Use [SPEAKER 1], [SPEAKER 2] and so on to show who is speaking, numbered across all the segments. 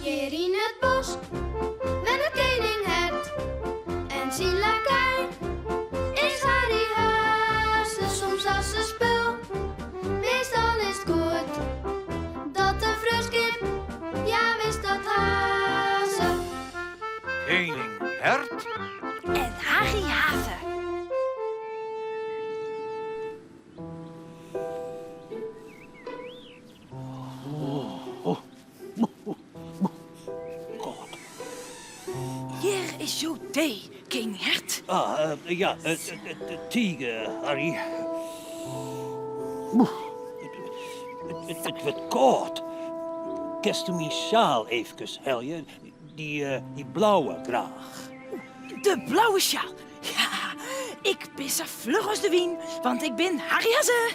[SPEAKER 1] Hjir yn it bosk wennet kening Hert en syn lakei is Harry Hazze. Soms as se spul, meastal is 't goed dat de freonskip, ja wis dat ha se.
[SPEAKER 2] Kening Hert
[SPEAKER 3] en Harry Hazze. Hjir is jo tee, kening Hert.
[SPEAKER 2] Ah, ja, tige, Harry. It wurdt kâld. Kinsto myn sjaal eefkes helje? Dy blauwe graach.
[SPEAKER 3] De blauwe sjaal. Ja, ik bin sa fluch as de wyn, want ik bin Harry Hazze.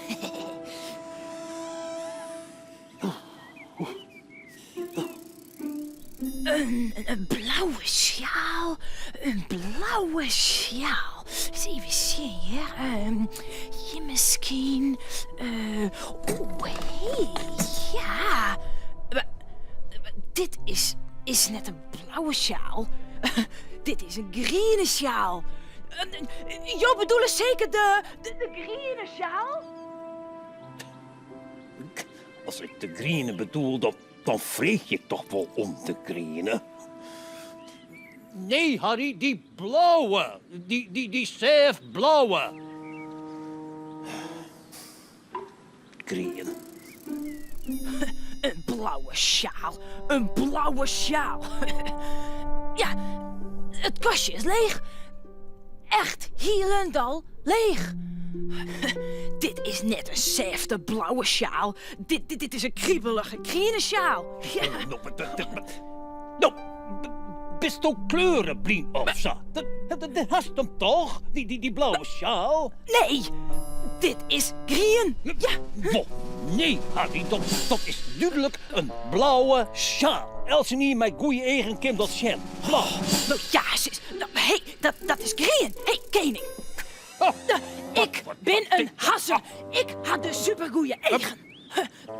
[SPEAKER 3] In blauwe sjaal, in blauwe sjaal. Ris even sjen hear. Hjir miskien. Oh, hé, ja. Dit is, is net in blauwe sjaal. Dit is in griene sjaal. Jo bedoele seker de, de, de griene sjaal?
[SPEAKER 2] As ik de griene bedoel, dan, dan freegje ik toch wol om de griene. Nee, Harry, dy blauwe. Dy, dy, dy sêftblauwe. Grien.
[SPEAKER 3] In blauwe sjaal, in blauwe sjaal. Ja, it kastje is leech. Echt hielendal leech. Dit is net in sêfte blauwe sjaal. Dit, dit is in kribelige griene sjaal. Ja.
[SPEAKER 2] No, bisto kleureblyn of sa? Dat hast him toch, dy blauwe sjaal?
[SPEAKER 3] Nee, dit is grien. Ja.
[SPEAKER 2] Wol, nee, Harry, dat is dúdlik in blauwe sjaal. Eltsenien mei goeie eagen kin dat sjen. Blau.
[SPEAKER 3] No ja, sis. No, hé, dat is grien. Hé, kening. Ik bin in hazze. Ik ha dus supergoeie eagen.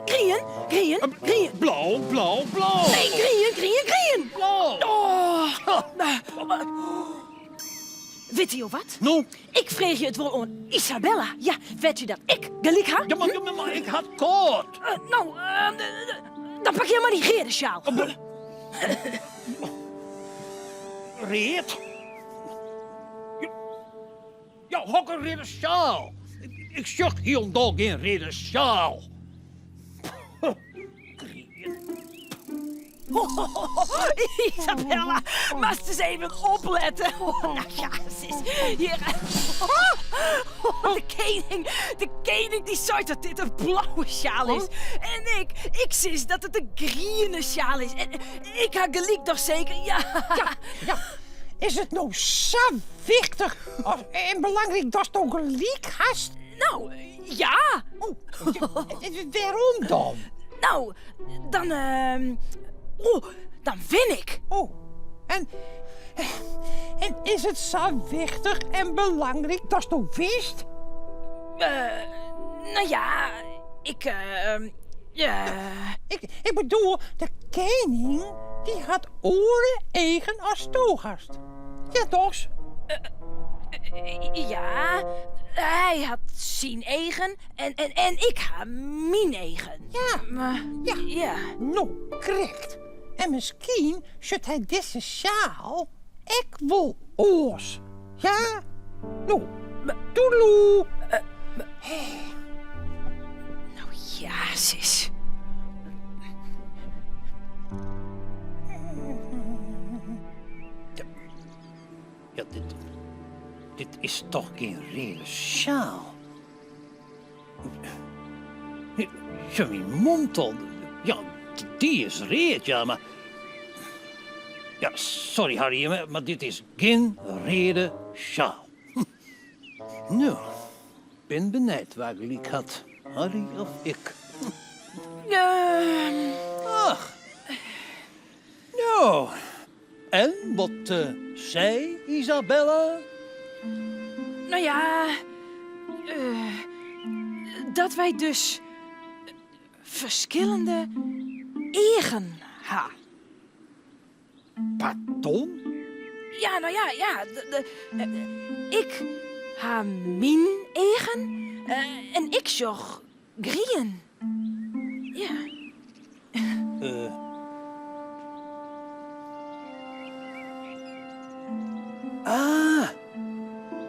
[SPEAKER 3] Grien, grien, grien.
[SPEAKER 2] Blau, blau, blau.
[SPEAKER 3] Nee, grien, grien, grien.
[SPEAKER 2] Blau.
[SPEAKER 3] Oh. Witte jo wat?
[SPEAKER 2] No?
[SPEAKER 3] Ik freegje it wol oan Isabella. Ja, wit je dat ik gelyk ha?
[SPEAKER 2] Ja, mar, mar ik ha it kâld.
[SPEAKER 3] No, dan pak jo mar dy reade sjaal.
[SPEAKER 2] Read? Ja, hokker reade sjaal? Ik sjoch hielendal gjin reade sjaal.
[SPEAKER 3] Isabella, moatst ris even oplette. Nou ja, sis, hjir. De kening, de kening dy seit dat dit in blauwe sjaal is. En ik, ik sis dat it in griene sjaal is. En ik ha gelyk doch seker, ja.
[SPEAKER 4] Ja, ja. Is it no sa wichtich en belangryk datsto gelyk hast?
[SPEAKER 3] No, ja.
[SPEAKER 4] Oh, wêrom dan?
[SPEAKER 3] No, dan, oh, dan win ik.
[SPEAKER 4] Oh, en, en is it sa wichtich en belangryk datsto winst?
[SPEAKER 3] No ja, ik, ja.
[SPEAKER 4] Ik bedoel, de kening dy hat oare eagen as do hast. Ja, dochs?
[SPEAKER 3] Ja, hy hat syn eagen en, en, en ik ha myn eagen.
[SPEAKER 4] Ja, ja.
[SPEAKER 3] Ja.
[SPEAKER 4] No, krekt. En miskien sjocht hy dizze sjaal ek wol oars. Ja? No, toedeloe.
[SPEAKER 3] No ja, sis.
[SPEAKER 2] Ja, dit, dit is toch gjin reade sjaal? Ja, myn mantel, ja, dy is read, ja, mar... Ja, sorry Harry, mar dit is gjin reade sjaal. No, bin benijd wa gelyk hat, Harry of ik. Ach, no, en wat sei Isabella?
[SPEAKER 3] No ja, dat wy dus. ferskillende eagen ha.
[SPEAKER 2] Pardon?
[SPEAKER 3] Ja, no ja, ja. De, eh, ik ha myn eagen eh, en ik sjoch grien. Ja.
[SPEAKER 2] Uh. Ah.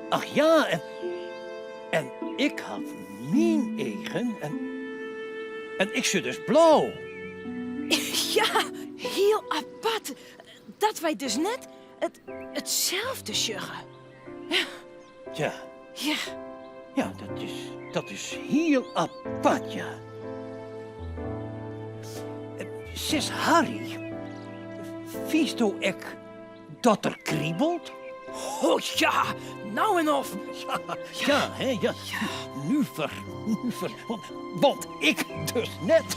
[SPEAKER 2] Ach ja, en, en ik haw myn eagen en, en ik sjoch dus blau.
[SPEAKER 3] Ja, hiel apart dat wy dus net it, itselde sjogge.
[SPEAKER 2] Ja.
[SPEAKER 3] Ja.
[SPEAKER 2] Ja, dat is, dat is hiel apart, ja. Sis Harry, fynsto ek dat der kribelt?
[SPEAKER 3] Oh ja, nou en of.
[SPEAKER 2] Ja, ja, hè, ja. Nuver, nuver. Want ik dus net.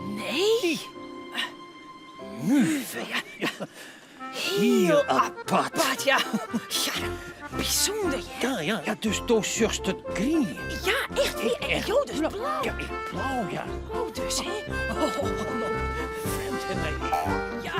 [SPEAKER 3] Nee?
[SPEAKER 2] Nuver.
[SPEAKER 3] Ja.
[SPEAKER 2] Hiel apart.
[SPEAKER 3] Apart, ja. Ja, bysûnder, ja.
[SPEAKER 2] Ja, ja, ja, dus do sjochst it grien.
[SPEAKER 3] Ja, echt.
[SPEAKER 2] Ik echt
[SPEAKER 3] Jo dus blau.
[SPEAKER 2] Ja, ik blau, ja.
[SPEAKER 3] Oh, dus, hè? Oh, oh, oh, no.
[SPEAKER 2] Frjemd, hè,
[SPEAKER 3] Ja.